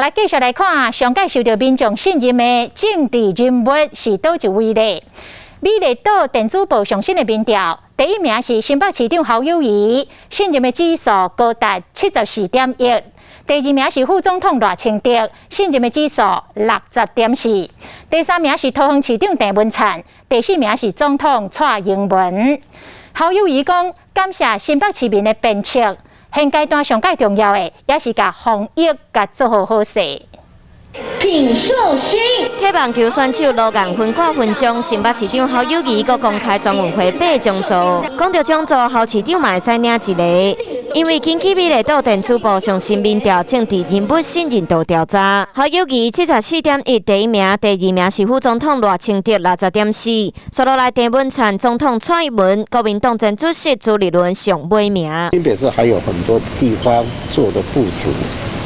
來繼續來看，上蓋受著民眾信任的政治人物是佗一位咧？美麗島電子報上新的民調，第一名是新北市長侯友宜，信任的指數高達74.1；第二名是副總統賴清德，信任的指數60.4；第三名是桃園市長鄭文燦，第四名是總統蔡英文。侯友宜講，感謝新北市民的鞭策。現階段上蓋重要的，也是共防疫共做好好勢。請受勳。體網球選手羅雁分掛勳章，新北市長侯友宜閣公開全運會八獎座。講著獎座，侯市長嘛會使領一个，因為根據美麗島電子報上新民調政治人物信任度調查，侯友宜74.1第一名，第二名是副總統賴清德60.4，紲落來鄭文燦、總統蔡英文、國民黨前主席朱立倫上尾名。新北市還有很多地方做得不足，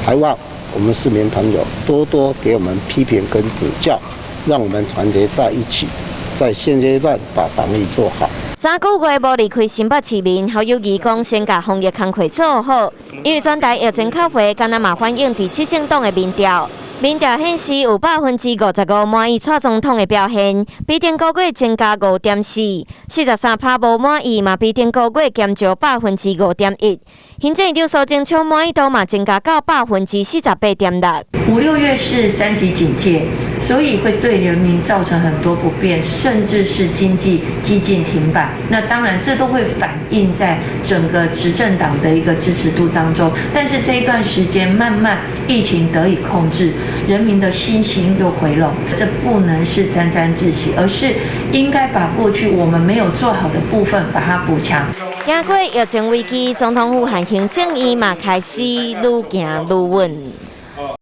還望我們市民朋友多多給我們批評跟指教，讓我們團結在一起，在現階段把防疫做好。3個月無離開新北市民，侯友宜講先共防疫工課做好，因為全台疫情較歲，敢若嘛反映佇執政黨的民調。民調顯示有55%滿意蔡總統的表現，比頂個月增加5.4，43趴無滿意嘛，比頂個月減少5.1%。行政院長蘇貞昌滿意度嘛增加到48.6%。五六月是三級警戒，所以會對人民造成很多不便，甚至是經濟幾近停擺。那當然，這都會反映在整個執政黨的一個支持度當中。但是這一段時間，慢慢疫情得以控制，人民的信心又回籠。這不能是沾沾自喜，而是應該把過去我們沒有做好的部分，把它補強。經過疫情危機，總統府和行政院嘛開始愈行愈穩。